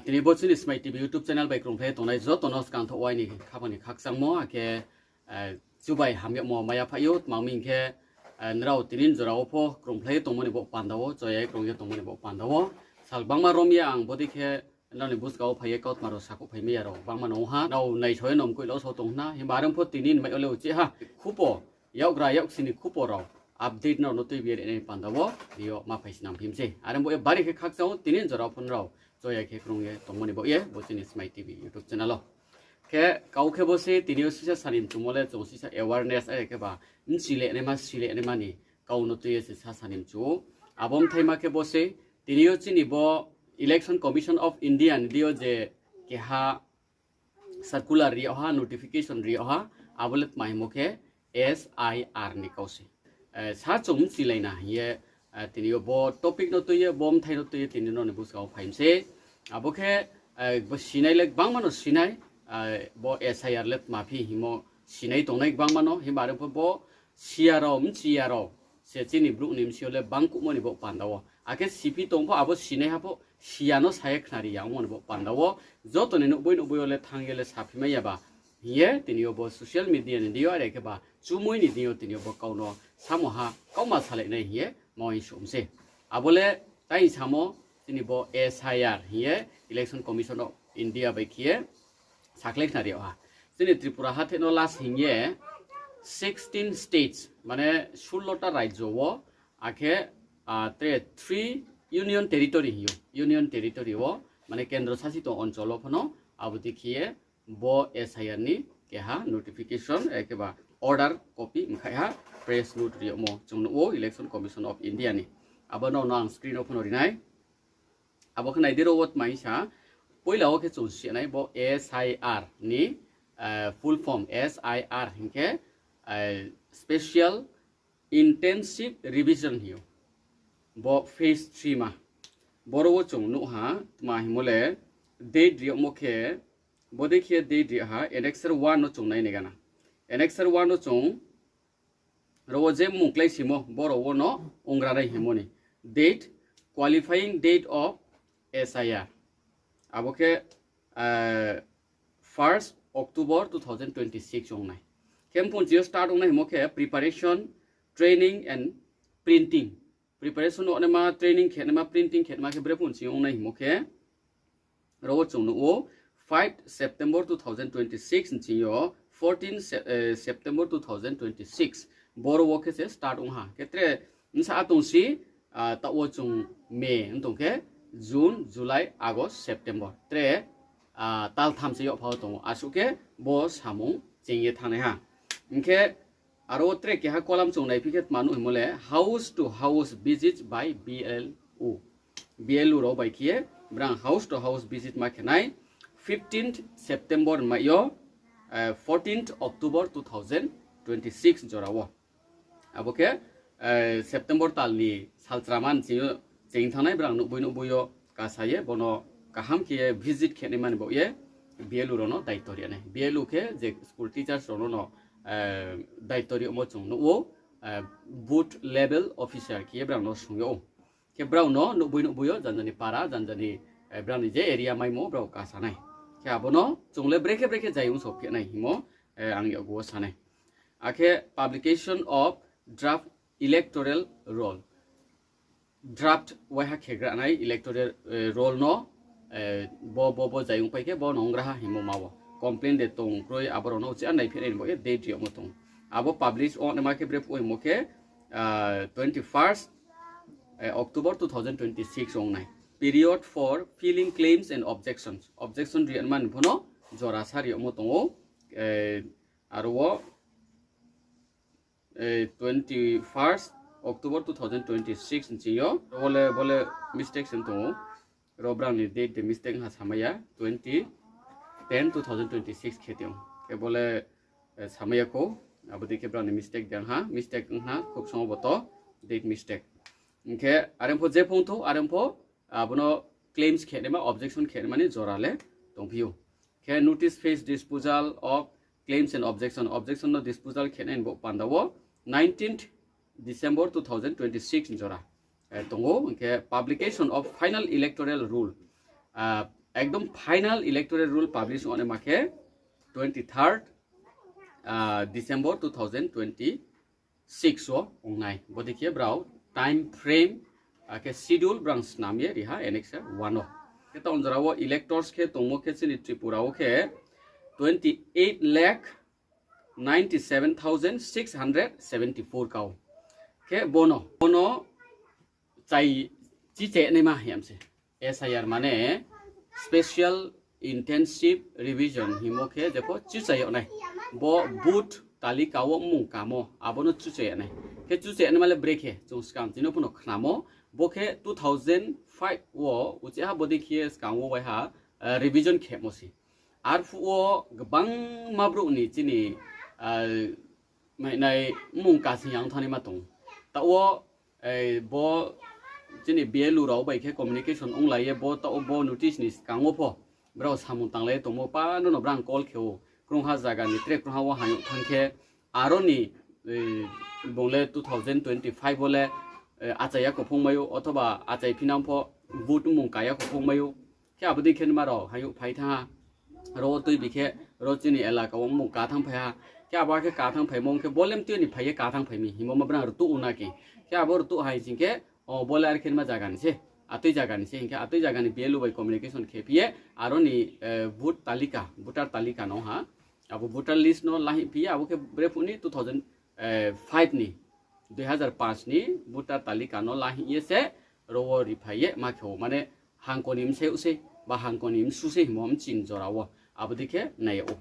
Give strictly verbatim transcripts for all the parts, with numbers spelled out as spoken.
Tini bo chini Smai T V YouTube channel bai krungphlai tongnai joto no skangthaoh aini khaphang ni khakchangmo, akhe chubai hamyagmo mai ya phaih ou, tma hing khe, nrao tini jora wo pho krungphlai ye tongmo ni bo panda wo, choya ye krung ye tongmo ni bo panda wo. Sal gbangma rom ye ang bodei khe nrao ni buskang wo phai ye kautma rao sakhouh phai mai ya rao gbangma no ong ha, nrao naisao ye no mkoih lo sao tong hna, himba are pho tini ni mai yo le uchih ha khupo, yakgra yaksi ni khupo rao update nrao no tuibi ye rinai panda wo, ri yo ma phai snam phi mi sei. Are bo ye bari khe khakchang ou, tini jora wo pho nrao choya khe krung ye tongmo ni bo ye bo chini Smai T V YouTube channel wo. Khe kau khe bo se tini yo sisa sani mchumo le chung sisa awareness are khe ba bchi le naima, si le naima ni kau no tui ye se sa sani mchu ou. Abo mthaima khe bo se tini yo chini bo Election Commission of India ni deing yo je keha circular ri yag ha, notification ri yag ha, abo le tma hingmo khe S I R ni kau se. Sa chung bchilai na hing ye, tini yo bo topic no tui ye, bo mthai no tui ye tini nrao ni buskang wo phai mi sei. Abo khe bo sinai le gbangma no sinai, bo S I R le tma phi hingmo sinai tongnai gbangma no, himba are pho bo si ya rao, bchi ya rao se chini brouh ni bsing yo le bangkuhmo ni bo panda wo. Akhe siphi tong pho abo sinaiha pho si ya no sa ye khnari ya ongmo ni bo panda wo. Joto ni nouhboi nouhboi yo le thanng ye le saphi mai ya ba hing ye tini yo bo social media ni deing yo are khe ba chumui ni deing yo tini yo bo kau no samo ha kauma salai nai hing ye ma hing sou mi sei. Abo le tai samo chini bo S I R hing ye Election Commission of India bai khe ye sakhlai khnari yag ha. Chini Tripura ha thei no last hing ye sixteen states, mane sullo ta rajyo wo, akhe tre three union territory hing ou, union territory wo, mane kendro sasito onchol wo pho no abo dei khe ye bo S I R ni keha notification, khe ba order copy mkhaih ha, press note ri yagmo chung nuh ou Election Commission of India ni. Abo nrao no ang screen wo pho no ri nai. Abo khe nai di, ro wo tma hing sa, poila wo khe chung si nai bo S I R ni full form, S I R hing khe Special Intensive Revision hing ou. Bo phase three ma. Boro wo chung nuh ha, tma hingmo le date ri yagmo khe, bodei khe date ri yag ha, Annexure one no chung nai nai gana. Annexure one no chung ro wo je mmung kláisimo, boro wo no onggra nai hingmo ni date, qualifying date of S I R. Abo khe first October two thousand twenty-six ong nai. Khe mphung chi yo start ong nai hingmo khe preparation, training and printing. Preparation ongnaima, training khe naima, printing khe naima khe bre phung chi yo ong nai hingmo khe, ro wo chung nuh ou, five September two thousand twenty-six ni ching yo fourteen September two thousand twenty-six, boro wo khe se start ong ha. Khe tre bsa tong si, taoh wo chung May ong tong khe, June, July, August, September, tre taltham se yagpha wo tong ou. Asuh khe bo samung cheng ye thanngnai ha. Hing khe aro wo tre keha column chung naiphi khe tma nuh hingmo le house to house visit by B L O. B L O rao bai khe ye brang house to house visit ma khe nai fifteenth September ni mai yo fourteenth October two thousand twenty-six jora wo. Abo khe September tal ni salchraman ching yo cheng thanngnai brang nouhboi nouhboi yo kasa ye bono kaham khe ye visit khe naima ni baoh ye B L O rao no daito ri nai. B L O khe je school teachers rao no no daito rimo chung nuh ou, booth level officer khe ye brang no sung yag ou. Khe brao no nouhboi nouhboi yo janja ni para, janja ni brao ni je area maimo brao kasa nai. Khe abo no chung le brekhe brekhe zai ong sophi nai hingmo ang yakgu wo sa nai. Akhe publication of draft electoral roll. Draft waiha khegra nai electoral roll no bo bo bo zai ongpai khe bo no onggraha hingmo ma wo complain de tong kroi, abo rao no uchih naiphi nai ni baoh ye date ri yagmo tong. Abo publish ongnaima khe bre phuh hingmo khe twenty-first October two thousand twenty-six ong nai. Period for filing claims and objections. Objection ri yagma ni pho no jora sa ri yagmo tong ou. Aro wo twenty-first October two thousand twenty-six ni ching yo, bo le, bo le mistake se tong ou. Ro brang ni date de mistake ha samai ya, twenty ten two thousand twenty-six khe tong ou. Khe bo le samai ya khou, abo dei khe brang ni mistake de ong ha, mistake ong ha, khub song bo to date mistake. Hing khe are pho je phung thou, are pho abo no claims khe naima, objection khe naima ni jora le tongphi ou. Khe notice phase disposal of claims and objection, objection no disposal khe nai ni bo panda wo nineteenth December two thousand twenty-six ni jora tong ou. Hing khe publication of final electoral roll, Ekdom final electoral roll publish ongnaima khe twenty third December two thousand twenty six wo ong nai. Bodei khe brao time frame, akhe schedule brang snam ye ri ha annexure one wo. Khe taoh jora wo electors khe tongmo khe chini Tripura wo khe twenty eight lakh ninety seven thousand six hundred seventy four kau. Khe bono, bono chai, chichai naima hing yam se. S I R mane Special Intensive Revision hingmo khe jepho chuchai yag nai. Bo vote talika wo mmung kamo, abo no chuchai yag nai. Khe chuchai yag naima le brekhe, chung skang tini pho no khnamo, bo khe two thousand five wo uchih ha bodei khe skang wo waiha revision khemo se. Arphuh wo gbangma brouh ni chini mainai mmung kasing ya ong thanngnaima tong. Taoh wo bo chini B L O rao bai khe communication onglai ye bo taoh bo notice ni skang wo pho brao samung tanglai ye tongmo pha no no brang call khe ou. Krungha zaga ni tre krungha wo hayouh thanng khe aro ni bung le two thousand twenty five wo le achai ya kho phung mai ou, othoba achai phinang pho vote mmung ka ya kho phung mai ou. Khe abo dei khe nma rao hayouh phai thanng ha. Ro wo tuibi khe ro chini elaka wo mmung ka thanngphai ha. Khe abo khe ka thanngphaimo ong khe bo le mtui ni phai ye ka thanngphai mi hingmo ma brang rtuh ou na khe. Khe abo rtuh hai sing khe, o bo le are khe nma zaga ni se, atoi zaga ni se hing khe atoi zaga ni B L O bai communication khe phi ye aro ni vote talika, voter talika no ha. Abo voter list no lahing phi ye abo khe brephuh ni two thousand five ni, dui hazar panch ni voter talika no lahing ye se ro wo riphai ye ma khe ou. Mane hangko ni bsayouh sei ba hangko ni bsu sei hingmo mching jora wo abo dei khe nai yag ou.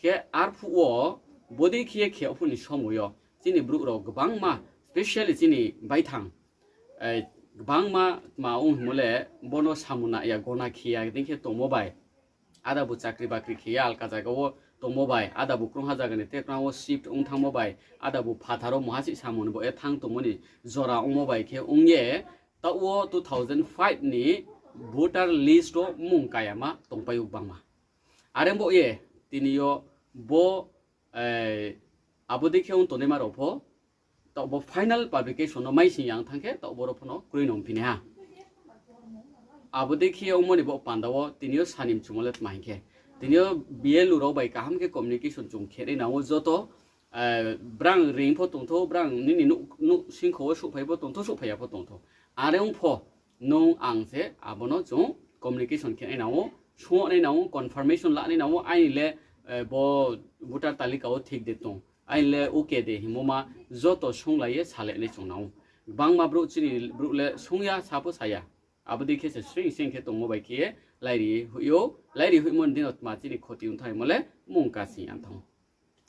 Khe arphuh wo bodei khe ye khe yag phuh ni somoi yo chini brouh rao gbangma, specially chini baithang, gbangma tma ong hingmo le bono samung na ya gona khe ya dei khe tongmo bai, adabu chakri bakri khe ya alka zaga wo tongmo bai, adabu krungha zaga ni tre krungha wo shift ong thanngmo bai, adabu phathar wo muha se samung ni bo ye thanng tongmo ni jora ongmo bai khe ong ye, taoh wo two thousand five ni voter list wo mmung kayama tongpai ou gbangma. Are bo ye tini yo bo abo dei khe ong tongnaima rao pho, taoh bo final publication no maising ya ong thanng khe taoh boro pho no kroi no ongphi nai ha. Abo dei khe ongmo ni bo panda wo tini yo sani mchumo le tma hing khe, tini yo B L O rao bai kaham khe communication chung khe nai nang ou joto, brang reing pho tongthou, brang nini nouh singkho wo souhphai pho tongthou, souhphai ya pho tongthou. Are ong pho nung ang se abo no chung communication khe nai nang ou, sung nai nang ou, confirmation la nai nang ou, aini le bo voter talika wo thik de tong, aini le OK de hingmo ma joto sunglai ye salai nai chung nang ou. Gbangma brouh chini brouh le sung ya, sa pho sa ya. Abo dei khe se sring sring khe tongmo bai khe ye lairi hoih ou, lairi hoihmo ni deino tma chini khoti ong thanngmo le mmung kasing ya thanng ou.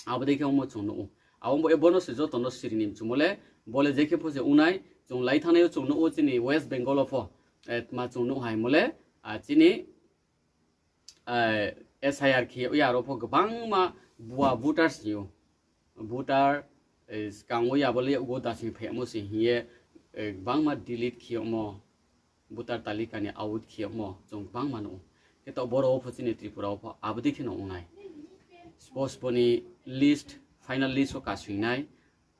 Abo dei khe ongmo chung nuh ou. Abo bo ye bono se joto no siri ni mchumo le, bo le je khe pho se ong nai, chung lai thanngnai yo chung nuh ou chini West Bengal wo pho, tma chung nuh haimo le, chini SIR khe yag ya aro pho gbangma bua voters ni ou. Voter, skang wo ya bo le yakgu dasing phaimo se hing ye, gbangma delete khe yagmo, voter talika ni out khe yagmo chung gbangma nuh ou. Khe taoh boro wo pho chini Tripura wo pho abo dei khe no ong nai. Spos bo ni list, final list wo kasing nai,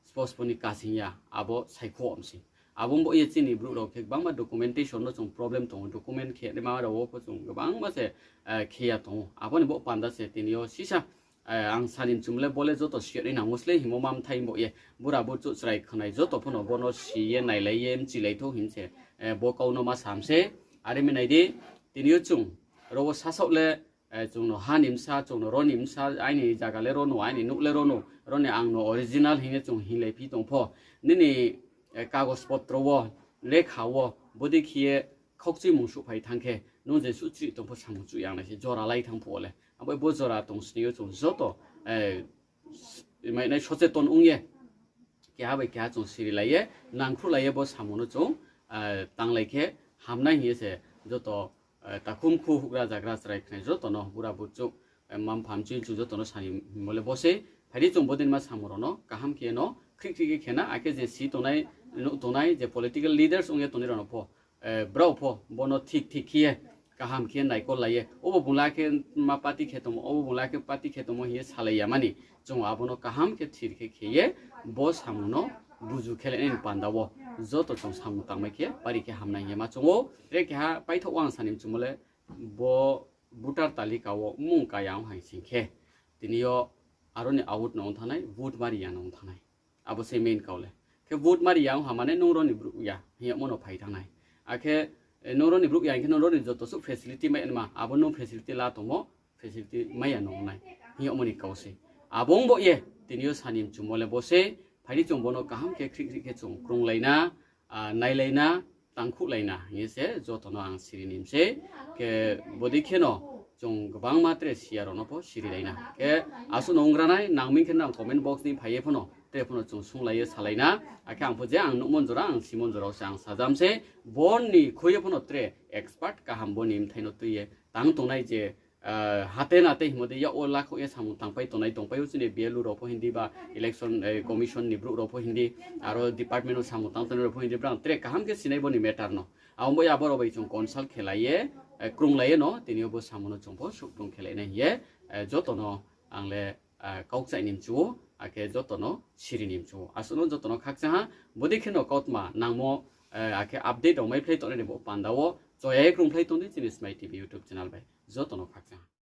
spos bo ni kasing ya, abo saikho om se. Abo bo ye chini brouh rao khe gbangma documentation no chung problem tong ou, document khe naima rao wo pho chung gbangma se khe ya tong ou. Abo ni bo panda se tini yo sisa ang sani mchumo le bo le joto si yag nai nang ou sle hingmo ma mthai bo ye, bura burchouh chrai khnai joto pho no bono si ye nailai ye mchilai thou hing se, bo kau no ma sam se. Are mi nai di, tini yo chung ro wo sasaoh le, chung no ha ni bsa, chung no ro ni bsa, aini zaga le ro no, aini nouh le ro no, ro ni ang no original hing ye chung hinglai phi tong pho, nini kagos potro wo, lekha wo bodei khe ye khaukchuimung suhphai thanng khe, nung je suhchrih tong pho samung chuh yang nai se, jora lai thanng phuh wo le. Abo bo jora tong sning yo chung joto mainai socheton ong ye, keha bai keha chung sirilai ye, nangkhruhlai ye bo samung no chung tanglai khe hamnai hing ye se joto takhum khu hugra jagra chrai khnai joto no bura burchouh, mma mpha mchoi mchu joto no sani hingmo le bo se. Phai di chung bodei ma samung rao no kaham khe no khrih khrih khe khe na, akhe je si tongnai, nuh tongnai, je political leaders ong ye tongnai rao no pho, brao pho bono thik thik khe ye, kaham khe naikol lai ye, obo bung la khe ma party khe tongmo, obo bung la khe party khe tongmo hing ye salai ya mani, chung abo no kaham khe thir khe khe ye, bo samung no buju khe lai nai ni panda wo joto chung samung tangmai khe pari khe hamnai hing ye ma chung ou. Tre keha paithaoh wo ang sani mchumo le, bo voter talika wo mmung kaya ong hai sing khe, tini yo aro ni out no ong thanng nai, vote mari ya no ong thanng nai. Abo se main kau le. Khe vote mari ya ong ha mane nung ro ni brouh ya hing yagmo no phai thanng nai. Akhe, nung ro ni brouh ya hing khe nung ro ni joto suh facility mai ya ma, abo nung facility la tongmo, facility mai ya no ong nai hing yagmo ni kau se. Abo ong bo ye, tini yo sa ni mchumo le bo se, phai di chung bo no kaham khe khrih khrih khe chung krunglai na, nailai na, tangkhuhlai na hing ye se joto no ang siri ni mse. Khe bodei kheno chung gbangma tre si ya rao no pho sirilai na. Khe asuh no ongranai nang ming khe nang comment box ni phai ye pho no tre pho no chung sunglai ye salai na. Akhe ang pho je ang nuhmo jora, ang simo jora se ang sajam se, bo ni khui ye pho no tre expert kaham bo ni bthai no tui ye tang tongnai je, hate nate hingmo de yak wo lakhouh ye samung tangpai tongnai tongpai ou chini B L O rao pho hing di ba election commission ni brouh rao pho hing di, aro department wo samung tang tongnai rao pho hing di, brang tre kaham khe sinai bo ni matter no. Abo bai abo rao bai chung consult khelai ye, krunglai ye no tini yo bo samung no chung pho suhtung khelai nai hing ye, joto no ang le kau kchaih ni mchu ou, akhe joto no siri ni mchu ou. Asuh no joto no khakchang ha, bodei kheno kautma nangmo, akhe update rao maiphlai tongnai ni bo panda wo choya ye krungphlai tong di chini Smai T V YouTube channel bai. Joto no khakchang ha.